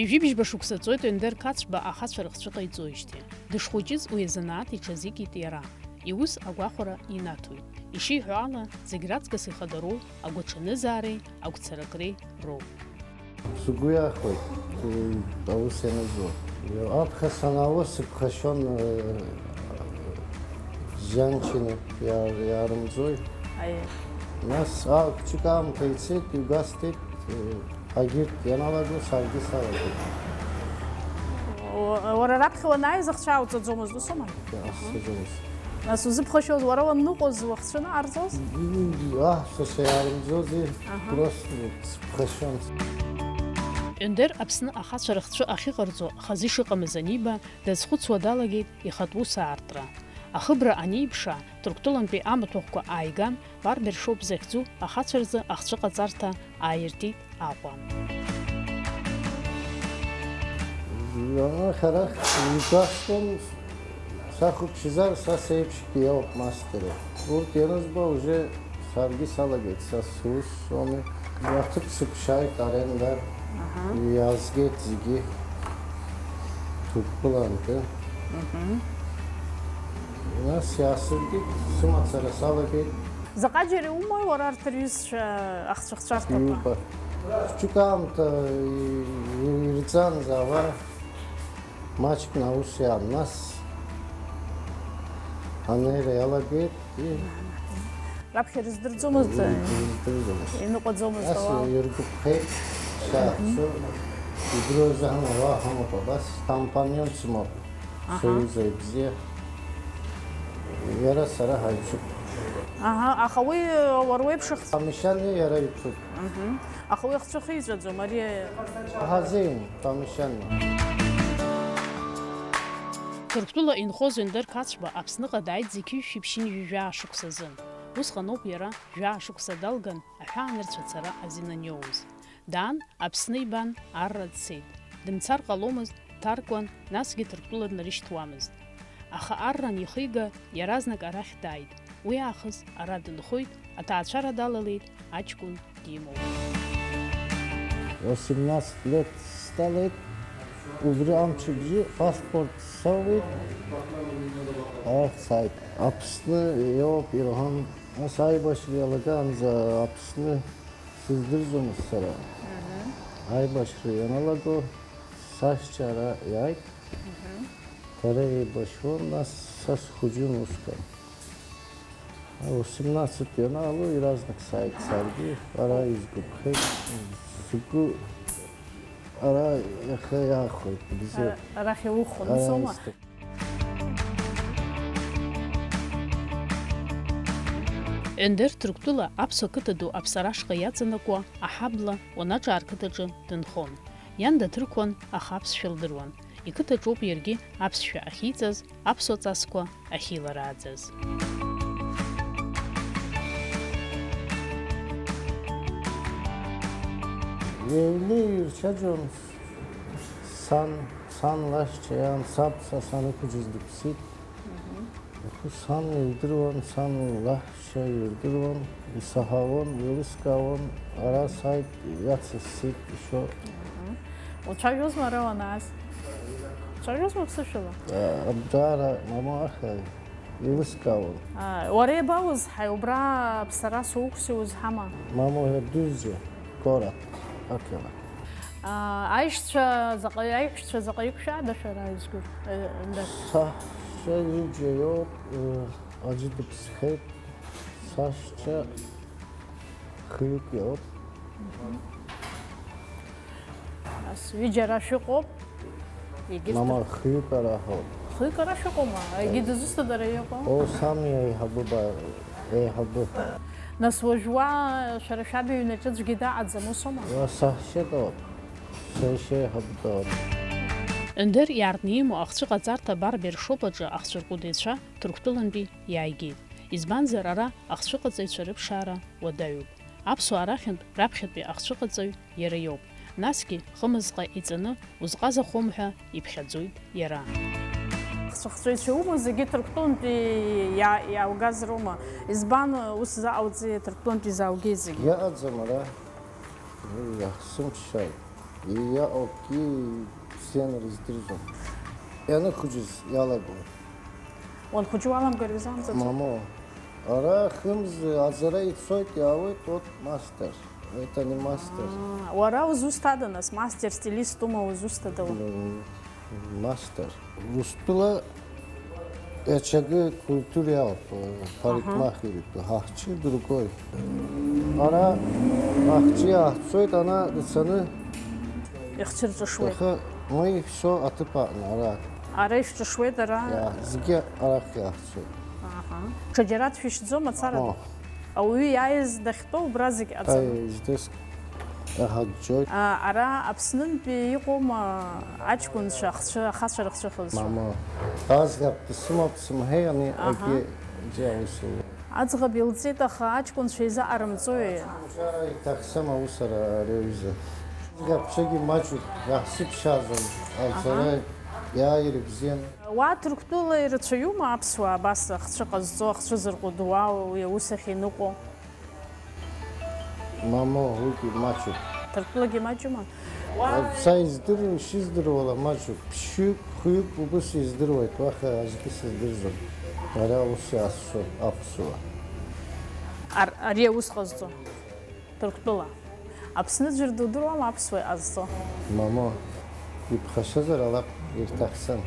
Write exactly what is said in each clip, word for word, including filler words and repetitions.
Жәибжьба шықәса ҵуеит Ендер Қацба ахацәа рыхцәы ҟаиҵоижьҭеи. Дышхәыҷыз уи азанааҭ иҽазикит иара. Иус агәахәара инаҭоит. Ишиҳәо ала, зегь раҵкыс ихадароу агәаҽанызаареи агәцаракреи роуп. Сгәы иахәеит, э, аус ианызуа. Аԥхьа санаауа сыԥхашьон, э, Зианчина иа-, иаарымӡои? Аиеи. Нас, а, хәыҷык аамҭа ицеит, игәасҭеит, э, агьырҭ ианалаго саргьы салагеит. Уа-, уара раԥхьа уанааиз ахцәа аауҵаӡомызт, усоума? Иаасҭаӡомызт. Нас узыԥхашьоз, уара уанныҟәоз, уахцәа анаарҵоз? М, аҳәса иаарымӡозеи, Аҳа. Просто сыԥхашьон. Ендер Аԥсны ахацәа рыхцәы ахьыҟарҵо хазы ишыҟамыз аниба, дазхәыцуа далагеит ихатә ус аартра. Ахыбра анеиԥша, Ҭырқәтәылантәи амаҭәахәқәа ааиган, Барбершоп захьӡу ахацәа рзы ахцәыҟаҵарҭа ааиртит Аҟәа. Ана хара игәасҭон, сахәаԥшызар, са сеиԥшгьы иоуп мастеру. Урҭ ианызба, уже саргьы салагеит, са сус соуми. Аҭыԥ сыԥшааит, аренда. Аҳа. Иаазгеит зегьы. Ҭырқәтәылантәи. Мгм. Нас иаасыркит, сымацара салагеит. Заҟа џьара иумои уара арҭ рҩызцәа ахцәыхцәарҭақәа? Ҩба. Хәыҷык аамҭа и-, и-, ирҵаанӡа ала, маҷк наус иаан, нас анеира иалагеит. И- Раԥхьа ирыздырӡомызт, ирыздырӡомызт. Иныҟәаӡомызт. Нас ауаа иргәаԥхеит, сааҳәшьо, идыруазаҳан, ауаа ҳамоуп абас, компаньон сымоуп, Аҳа. Союза ибзиа. Иара сара ҳаицуп. Аҳа, аха уи уара уеиԥш ахцәы. Амишани иара ицуп. Мгм. Аха уи ахцәы хиҵәаӡом, ари. Ҳазеин, Тамишани. Ҭырқәтәыла инхоз Ендер Қацба Аԥсныҟа дааит зқьи жәшәи ԥшьынҩажәи жәаа шықәсазы. Усҟаноуп иара жәаа шықәса далган аҳәаанырцә ацара азин аниоуз. Даан, Аԥсны ибан, арра дцеит. Дымцар ҟаломызт, дҭаркуан, насгьы Ҭырқәтәыла днарышьҭуамызт. Аха арра анихига, иаразнак арахь дааит. Уи аахыс ара дынхоит, аҭаацәара далалеит, аҷкәын димоуп. Восемнадцать лет сҭалеит, убри амчыбжьы паспорт соуеит, арахь сааит. Аԥсны иоуп ирҳәон, нас аибашьра иалагаанӡа Аԥсны сыздырӡомызт сара. Мгм. Аибашьра ианалаго, сашьцәа ара иааит. Мгм. Дара еибашьуан, нас са схәыҷын усҟан. Восемнадцать ианаало, иаразнак сааит саргьы, ара изгәаԥхеит, сгәы ара иахьа иаахәеит, бзиа. Ара-, арахь иухәон, ара усоума? Ендер Ҭырқәтәыла аԥсуа қыҭа ду Аԥсара ашҟа иаҵанакуа аҳабла Уанаҿаа рқыҭаҿы дынхон. Иан даҭырқәан, аха аԥсшәа лдыруан. Иқыҭаҿоуп иаргьы аԥсшәа ахьиҵаз, аԥсуа ҵасқәа ахьиларааӡаз. Иҩны ирцәаӡон сан, сан лашьцәа иан, саб са санықәыӡыз дыԥсит. Мгм. Аха сан илдыруан, сан лаҳәшьа ирдыруан, исаҳауан, еилыскаауан, ара сааит, иацысҵеит, ишо. Мгм. Уцәажәозма ара уанааз? Уцәажәозма ԥсышәала? Э, абдара, мама аха, еилыскаауан. А, уара иабаузҳаи, убра Аԥсара соуқәси узҳама? Мама, я Дузиа, город, Акела. Аа, аишьцәа заҟаҩ-, аиҳәшьцәа заҟаҩык шәаада шәара, Аизгәыр? Э, Ендер. Саҳәшьа ҩыџьа иоуп, э, аӡәы дыԥсхеит, сашьцәа хҩык иоуп. Ас ҩыџьа ара шәыҟоуп. Егьырҭ Мама, хҩык ара ҳауп. Хҩык ара шәыҟоума? Егьи дызусҭада ара иҟоу? О, сан еиҳабы ба-, еиҳабы. Нас уажә уа шәара шәаб иҩнаҿы аӡәгьы даҟаӡам, усоума? Уа саҳәшьа дауп. Саҳәшьа еиҳабы дауп. Ендер иаартны имоу ахцәыҟаҵарҭа Барбершоп аҿы ахцәырҟәыдыҩцәа Ҭырқәтәылантәи иааигеит. Избанзар, ара ахцәыҟаҵаҩцәа рыԥшаара уадаҩуп. Аԥсуаа рахьынтә раԥхьатәи ахцәыҟаҵаҩ иара иоуп. Насгьы, хымызҟа иҵаны узҟазахом ҳәа иԥхьаӡоит иара. Хцәыхҵәаҩцәа иумоу зегьы Ҭырқәтәылантәи иа-, иааугаз роума? Избан ус заҟауҵеи Ҭырқәтәылантәи изааугеи зегьы? Иаҟаӡам ара. Уи иаҳзымԥшааит. Иаҟоугьы бзианы рыздырӡом. Ианыхәыҷыз иалагоит. Уанхәыҷы уаламгар иузаамҵаӡо? Мамоу, ара хымз аӡара ицоит, иаауеит, вот мастер. Это не мастер. Уара узусҭада нас, мастер стилист ума, узусҭада уи? Мастер. Устәыла иаҽакы культура иалоуп, парикмахеритә, ҳахьча другой. Ара аҳәча иаҳцоит, ана дцаны Ихцәырҿышуеит. Аха уи ишәсо аҭыԥ аҟны ара. Ара ишәҿышуеит, ара. Зегьы арахь иаҳцоит. Ҽаџьара дшәышьӡом ацара. Ауаҩы иааиз дахьтәоу убра зегь ҟаҵаны. Аи, зегь аҳаҷҷоит. Ара Аԥснынтәи иҟоума аҷкәынцәа, ахцәы, ахацәа рыхцәы хызцәа? Мамоу. Аӡӷаб дсымоуп, сымҳәеи, ани Аҳа. Акгьы џьа аус луеит. Аӡӷаб илҵит, аха аҷкәынцәа изаҟарымҵои? Иҭахӡам аус ара ари аҩыза. Аӡӷабцәагьы маҷуп, иаҳзыԥшааӡом, аӡара Аҳа. Иааир бзиан. Уа Ҭырқәтәыла ирацәаҩума аԥсуаа абас ахцәы ҟазҵо, ахцәы зырҟәыдуа, уи аус ахь иныҟәо? Мамоу, уигьы маҷуп. Ҭырқәтәылагьы маҷума? Са издыруа, ишыздыруала маҷуп. Ԥшьҩык, хәҩык убыс издыруеит, уаҳа аӡәгьы сыздырӡом. Ара аус иаасцо аԥсуаа. Ар-, ари аус ҟазҵо? Ҭырқәтәыла. Аԥсны ӡәыр дудыруама аԥсуа иҟазҵо? Мамоу, иԥхашьазар алакә ирҭахӡам.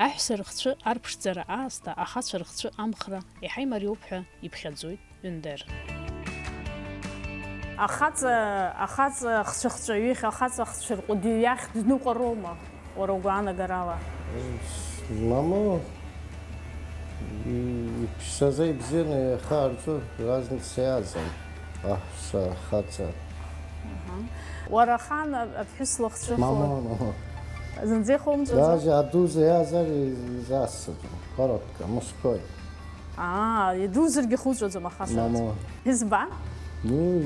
Аҳәса рыхцәы арԥшӡара аасҭа, ахацәа рыхцәы амхра иаҳа имариоуп ҳәа иԥхьаӡоит Ӧндер. Ахаҵа, ахаҵа хцәыхҵәаҩы ихь, ахаҵа хцәырҟәыдҩы иахь дныҟәароума? Уара угәаанагарала. Мамоу, иԥсаза ибзианы иахьаарҵо разница иаӡам, аҳәса, ахаҵа. Уара ахаан аԥҳәыс лыхцәы ху. Мамоу, мамоу. Зынӡа ихумҵәаӡо? Даже адуза иаазар изасӡом, коротко, мужской. Аа, идузаргьы хуҵәаӡом ахаҵа. Мамоу. Избан? Ну,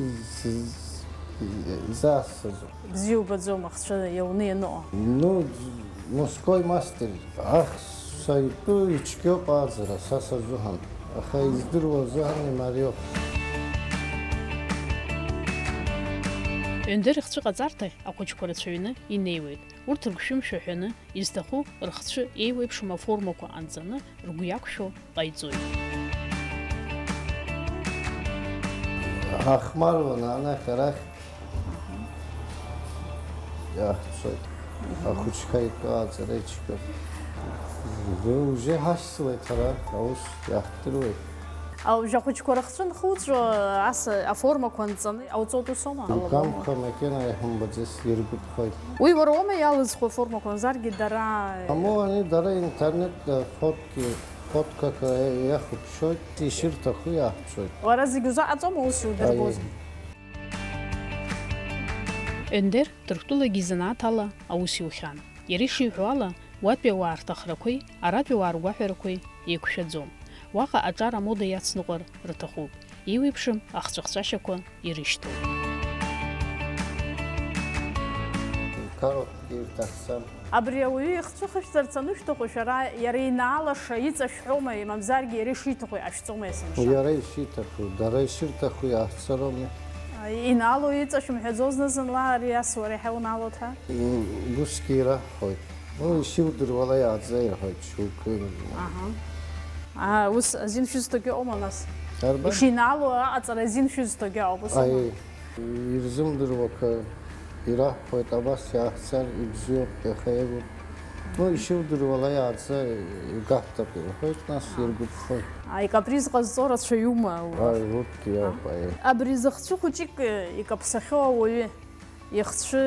изасӡом. Бзиа убаӡом ахцәа иауны ианыҟоу. Ну, мужской мастер, аҳ, са итәы ицәгьоуп аӡара, са сазыҳәан, аха издыруа азыҳәан имариоуп. Ӧндер ихцәыҟаҵарҭахь ахәыҷқәа рацәаҩны инеиуеит. Урҭ ргәшәымшәа ҳәаны, изҭаху рхцәы еиуеиԥшым аформақәа анҵаны, ргәы иақәшәо ҟаиҵоит. Ахмаруан анахь-арахь иаҳцоит. Ахәыҷқәа итәы аҵара ицәгьоуп. Уже ҳашьцылеит ҳара, аус иаҳдыруеит. Уажә ахәыҷқәа рыхцәы анхуҵәо, ас аформақәа анҵаны иҟауҵоит, усоума? Иугәамԥхо макьана иҳамбаӡац иргәаԥхоит. Уи уара уоума иалызхуа аформақәа, мамзаргьы дара? Амоу, ани дара интернет, э, фотки, фоткак, э, иахәаԥшуеит, ишырҭаху иаҳцоит. Уара зегь узаҟаҵома, ус иудырбозар? Аиеи. Ӧндер Ҭырқәтәылагьы изанааҭ ала аус иухьан. Иара ишиҳәо ала, уатәи ауаа рҭахрақәеи аратәи ауаа ргәаҳәарақәеи еиқәшәаӡом. Уаҟа аҿар амода иацныҟәар рҭахуп, еиуеиԥшым ахҵәахҵәашьақәа ирышьҭоуп. Кароҭгьы ирҭахӡам. Абри ауаҩы ихцәыхышәҵарц анышәҭаху шәара, иара инаалаша иҵашәҳәома, мамзаргьы иара ишиҭаху иҟашәҵома есымша? Иара ишиҭаху, дара ишырҭаху иаҳцароуми. Инаало иҵашәымҳәаӡо зны-зынла ари ас уара иаҳа унаалоит ҳәа? М, усгьы ираҳҳәоит. Ну, ишудыруала иааӡа ирҳәоит, шьоукы. Аҳа. Аа, ус азин шәызҭогьы ыҟоума нас? Арбан? Ишинаало аҟаҵара азин шәызҭогьы ауп, ус аума? Аиеи. Ирзымдыруа акы ираҳҳәоит, абас иаахҵар ибзиоуп, иаха еиуоуп. Ну, ишудыруала иааӡа игәаҳҭап, ирҳәоит, нас иргәаԥхоит. Аи, икаприз ҟазҵо рацәаҩума? Аи, урҭгьы иоуп, аиеи. Абри зыхцәы хәыҷык икаԥсахьоу ауаҩы, ихцәы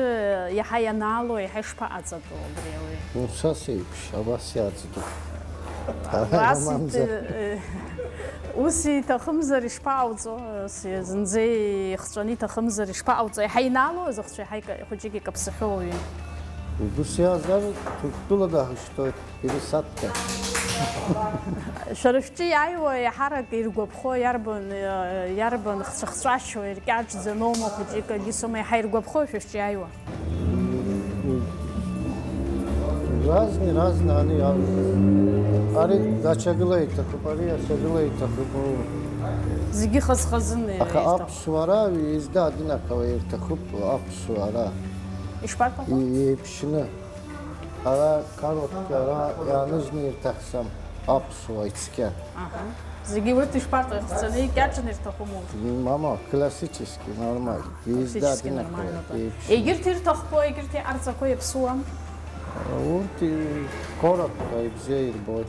иаҳа ианаало, иаҳа ишԥаҟаҵатәу абри ауаҩы? Ну, са сеиԥш, абас иаӡатәуп. Абас Амамзар. Ит-, э, ус иҭахымзар ишԥаҟауҵо? Ус зынӡа ихҵәаны иҭахымзар ишԥаҟауҵо? Иаҳа инаало, зыхцәы иаҳа ика-, хәыҷык икаԥсахьоу ауаҩы? Убыс иаазар, Ҭырқәтәыла даҳашьҭуеит. Пересадка. Шәара шәҿы иааиуа иаҳарак иргәаԥхо иарбан, иарбан хцәахцәашьо, иркьаҿӡаноума, хәыҷык акгьы соума, иаҳа иргәаԥхо шәа шәҿы иааиуа? Разные, разные, ани, ани. Ари даҽа гыла иҭахуп, ари даҽа гыла иҭахуп. Зегьы хаз-хазын. Аха иҭахуп. Аԥсуара изда одинаково ирҭахуп аԥсуара. Ишԥарҭаху? Еиԥшьны. Ара кароҭк ара иааныжьны ирҭахӡам аԥсуа ицқьа. Аҳа. Зегьы урҭ ишԥарҭаху, ихҵәаны икьаҿны ирҭахума урҭ? Мама, классический, нормально. Классический, нормально. Еиԥшьны. Егьырҭ ирҭахқәоу, егьырҭ иҟарҵақәоу иаԥсуам? Урҭ коротко ибзиа ирбоит.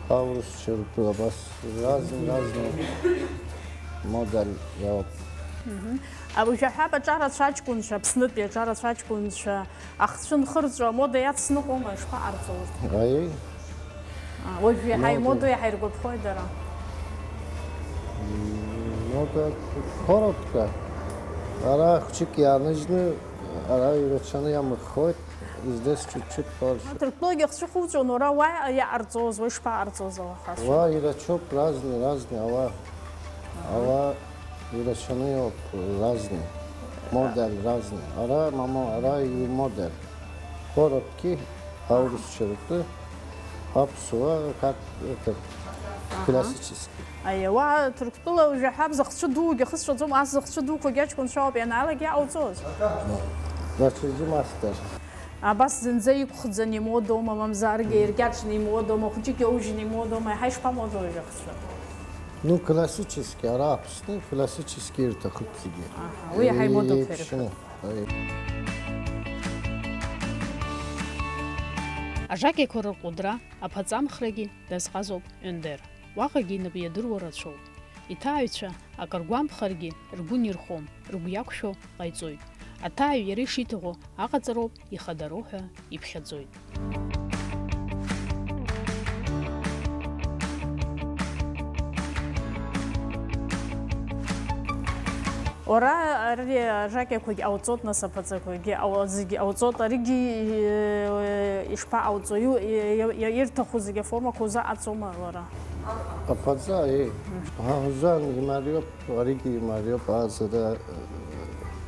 Аурысцәа ртәы абас разный-разный модель иауп. Мгм. А, уажәы аҳәап, аҿарацәа аҷкәынцәа, Аԥснытәи аҿарацәа аҷкәынцәа ахцәы нхырҵәо амода иацныҟәома, ишԥаҟарҵо урҭ? Аиеи. А, уажә иаҳа мода, имода иаҳа иргәаԥхоит дара. М, мода коротко. Ара хәҷык иааныжьны, ара ирацәаны иамырххоит. Здесь чуть-чуть больше. Ҭырқәтәылагьы ахцәы хәылҵәон, уара уа иаҟарҵоз, уа ишԥаҟарҵоз ауахацәа? Уа ирацәоуп, разный, разный ауаа. Ауаа ирацәаны иоуп, разный. Модель разный. Ара, мама, ара и модель. Короткий, аурысцәа ртәы, аԥсуа, как это, классический. Аиеи, уа Ҭырқәтәыла уажәы аҳәап зыхцәы дугьы ахысҵәаӡом, ас зыхцәы дуқәагьы аҷкәынцәа ауп ианаалак иҟауҵоз. Даҽаӡәы мастер. Абас зынӡа иқәхӡаны имодоума, мамзаргьы иркьаҿны имодоума, хәыҷык иоужьны имодоума, иаҳа ишԥамодоу уажәы ахцәы? Ну, классический, ара Аԥсны классический ирҭахуп зегьы. Аҳа, уи иаҳа имодоуп ҳәа еиԥшны ирҳәоит. Аиеи. Ажакьақәа рырҟәыдра, аԥаҵамхрагьы дазҟазоуп Ӧндер. Уаҟагьы инап иадыруа рацәоуп. Иҭааҩцәа акы ргәамԥхаргьы ргәы нирхом, рыгәы иақәшәо ҟаиҵоит. Аҭааҩ иара ишиҭаху аҟаҵароуп, ихадароу ҳәа иԥхьаӡоит. Уара ари ажакьақәагь ҟауҵот, нас аԥаҵақәагьы ҟау-, зегьы ҟауҵот, аригьы, э, ишԥаҟауҵо, иу-, и-, и-, и-, ирҭаху зегьы аформақәа узаҟаҵома уара? Аԥаҵа, еи. Ҳа ҳзан имариоуп, аригьы имариоуп, аӡара, э,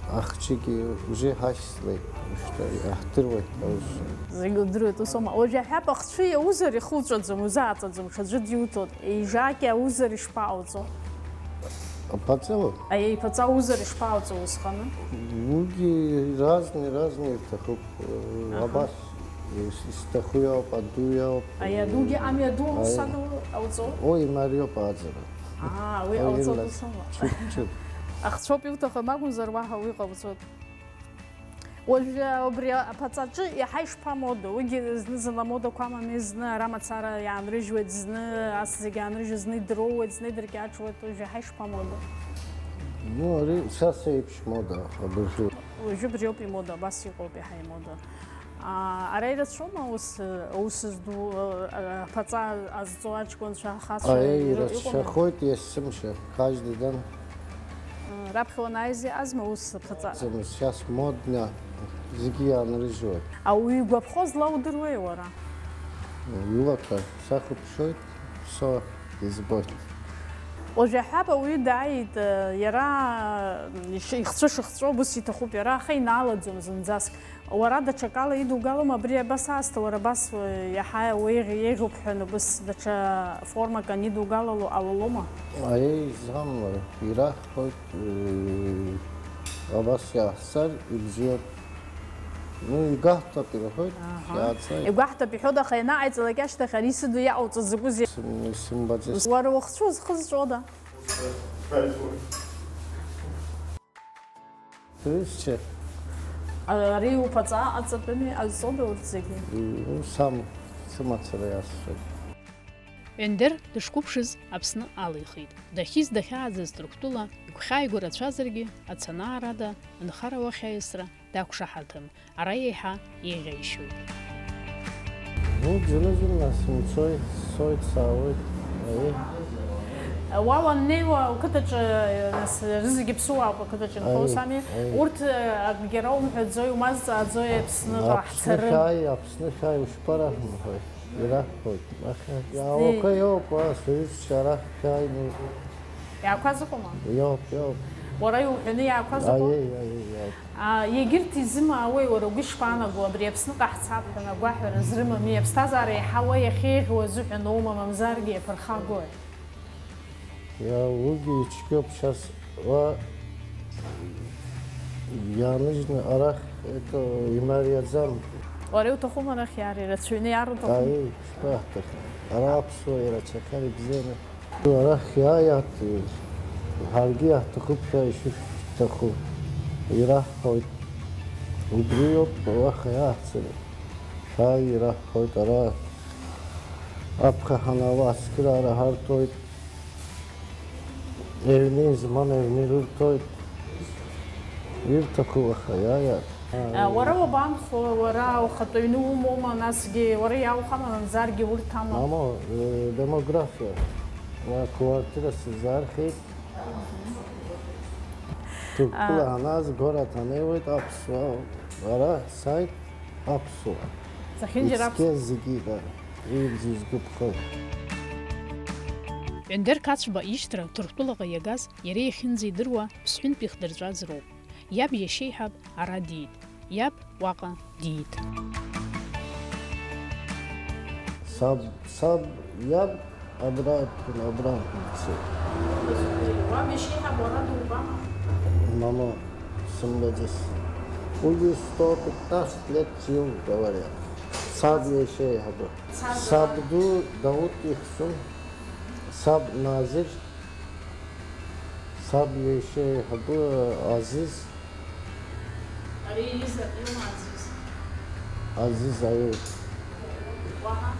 ахчигьы уже ҳашьцылеит, ушьҭа иаҳдыруеит аус. Зегь удыруеит, усома. Уажә аҳәап ахцәы иаузар ихуҵәаӡом, узааҵаӡом, ҽаӡәы диуҭоит. Ижакьа аузар ишԥаҟауҵо? Аԥаҵа? Аиеи, иԥаҵа аузар ишԥаҟауҵо усҟаны? Уигьы разный, разный ирҭахуп. Аҳа. Абас ис-, исҭаху иоуп, аду иоуп. Аиеи, адугьы ами, аду аус, аиеи, аду ҟауҵо? Уи имариоуп аӡара. Аа, уи, уи ҟауҵо ила дусома? Чуп-чуп. Ахцәоуп иуҭахым акәымзар, уаҳа уи ҟауҵот. Уажәы убри аԥаҵаҿы иаҳа ишԥамодо? Уигьы зны-зынла амодақәа амами, зны ара мацара иаанрыжьуеит, зны ас зегь аанрыжьуеит, зны идроуеит, зны идыркьаҿуеит. Уажәы иаҳа ишԥамодо? Ну, ари са сеиԥш мода абыржәы. Уажәы убриоуп имода, абас иҟоуп иаҳа имода. А, ара ирацәоума аус, аус зду, а, аԥаҵа азҵо аҷкәынцәа, ахацәа? Аиеи, ирацәахоит есымша, каждый день. Раԥхьа уанааиз иҟазма ус аԥаҵа? Зымз, сейчас модно, зегьы иаанрыжьуеит. Ауаҩы игәаԥхо злаудыруеи уара? Иулакҩ сахәаԥшуеит, со избоит. Уажә аҳәап, ауаҩы дааит, иара иш-, ихцәы шыхҵәо убыс иҭахуп иара, аха инаалаӡом зынӡаск. Уара даҽакала идугалома абри абас аасҭа, уара абас, уа, иаҳа уеиӷь-, еиӷьуп ҳәа, убыс даҽа формак анидугалало ҟалалома? Аиеи, изамлар, ираҳҳәоит, э, абас иаасҵар ибзиоуп. Ну, игәаҳҭап ирҳәоит, аҳа, иааҵааит. Игәаҳҭап иҳәоит, аха ианаҟаиҵалак ашьҭахь ари сыду иаҟауҵаз закәызеи? Сым-, исымбаӡеит. Уара ухцәы узхызҵәода? Сҩызцәа. Ари уԥаҵа аҵатәыми, азҵода урҭ зегьы? М, сан сымацара иасҳәеит. Ӧндер дышқәыԥшыз Аԥсны алихит. Дахьиз дахьааӡаз Ҭырқәтәыла, игәхьааигәа рацәазаргьы, ацанаарада анхара уахь аиасра дақәшаҳаҭым. Ара еиҳа еиӷьаишьоит. Ну, зны-зынла сымцои, сцоит, саауеит. Аиеи. Уа уаннеиуа, уқыҭаҿы, нас, рызегьы ԥсуаауп ақыҭаҿы инхо, аиеи, усами? Аиеи. Урҭ, э, акгьы ара умҳәаӡои, умазҵааӡои, Аԥсныҟа ҳцарым? Аԥсны шәааи, Аԥсны шәааи, ушԥараҳмаҳәои? Ираҳҳәоит. Аха, иаауақәа иоуп, уа, сҩызцәа, ара шәааины. Иаақәаз ыҟоума? Иоуп, иоуп. Уара иуҳәаны иаақәаз ыҟоуп? Аиеи, аиеи, иоуп. А, егьырҭ изымаауеи, уара угәы ишԥаанаго, абри Аԥсныҟа ҳцап ҳәа агәаҳәара зрымами, аԥсҭазаара еиҳауа иахьеиӷьу азыҳәаноума, мамзаргьы иаԥырхагои? Иа, уигьы ицәгьоуп, шьас уа Иааныжьны арахь, это, имариаӡам. Уара иуҭахума арахь иаар, ирацәаҩны иаар уҭахума? Аиеи, шԥаҳҭаху? Ара аԥсуа ирацәахар ибзианы. Арахь иааиааит, ҳаргьы иаҳҭахуп, шәа ишышәҭаху ираҳҳәоит. Убриоуп уаха иаҳцара. Шәааи ираҳҳәоит, ара аԥхьа ҳанаауа ацхыраара ҳарҭоит. Аҩны измам аҩны ирырҭоит. Ирҭаху аха иааиааит. А, уара уабанхо, уара ухатә аҩны умоума, насгьы уара иаух ама, мамзаргьы урҭ ама? Мамоу, э, демографиа, уа квартира сызаархеит. Ҭырқәтәыла А. ҳанааз, город ҳанеиуеит, аԥсуа, ара сааит, аԥсуа. Зехьынџьара аԥс- Ицқьа зегьы, да, уи зызгәаԥхо. Ӧндер Қацәба ишьҭра Ҭырқәтәылаҟа иагаз иара иахьынӡаидыруа Ԥсҳәынтә ихдырҵәаз роуп. Иаб иашьеиҳаб ара диит, иаб уаҟа диит. Саб, саб, иаб абра, абра дцеит. Уаб иашьеиҳаб уара дубама? Мама, сымбаӡац. Уигьы сто пятнадцать лет жил, говорят. Саб иашьеиҳабы. Саб. Сабду Дауд ихьӡын. Саб Назир. Саб иашьеиҳабы Азиз. Ари иҩыза иоума Азиз? Азиз, аиеи. Уаҳа?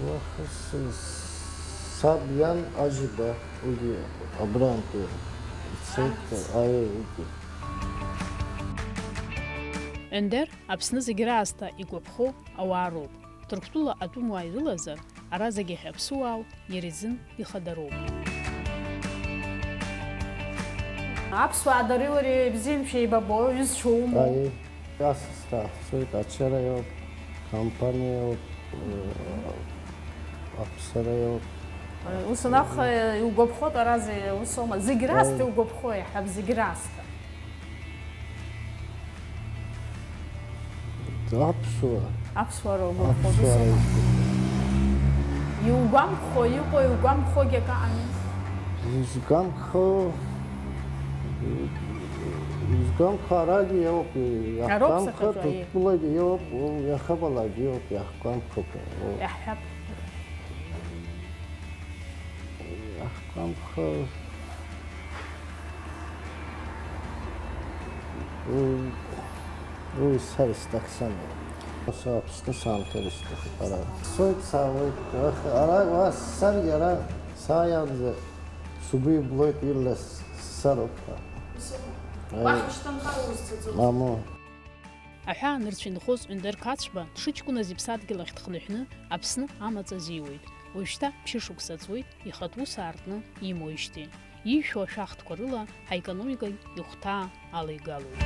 Уаҳа с-, саб иан Ажьба, уигьы абрантәи ицеит, Аҳ. Аиеи, уигьы. Ӧндер Аԥсны зегь раасҭа игәаԥхо ауаа роуп. Ҭырқәтәыла атәымуаа ирылазар, ара зегьы ахьаԥсуаау иара изын ихадароуп. Аԥсуаа дареи уареи бзианы шәеибабо, ҩызцәа умоу? Аиеи, асасра ҳцоит, ачара иоуп, компаниа иоуп, э, аԥсара иоуп. Ус анакәха, иугәаԥхоит ара зе-, ус аума? Зегь раасҭа Аиеи. Иугәаԥхо, иаҳҳәап, зегь раасҭа. Аԥсуаа. Аԥсуаа роуп, Аԥсуаа роуп. Иугәамԥхо, иҟоу иугәамԥхогьы акы ами? Изгәамԥхо, изгәамԥхо арагьы иоуп, Ароуп иаҳгәамԥхо сахьаҿу, аиеи. Ҭырқәтәылагьы иоуп, иахабалагьы иоуп, иаҳгәамԥхо. Иаҳҳәап. Иаҳгәамԥхо. Уи, уи сара исҭахӡам. Ус Аԥсны саамҭар исҭахуп ара. Сцоит, саауеит. Ах, ара, уа сцаргьы ара сааиаанӡа сгәы иблоит, ирла сцароуп ҳәа. Уахьышьҭымхар узцаӡом. Мамоу. Аҳәаа нырцә инхоз Ӧндер Қацәба дшыҷкәыназ иԥсадгьыл ахь дхынҳәны Аԥсны амаҵ азиуеит. Уажәшьҭа ԥшьышықәса ҵуеит ихатә ус аартны имоуижьҭеи. Иишәо ашәахтәқәа рыла ҳаекономикагь ихәҭаа алеигалоит.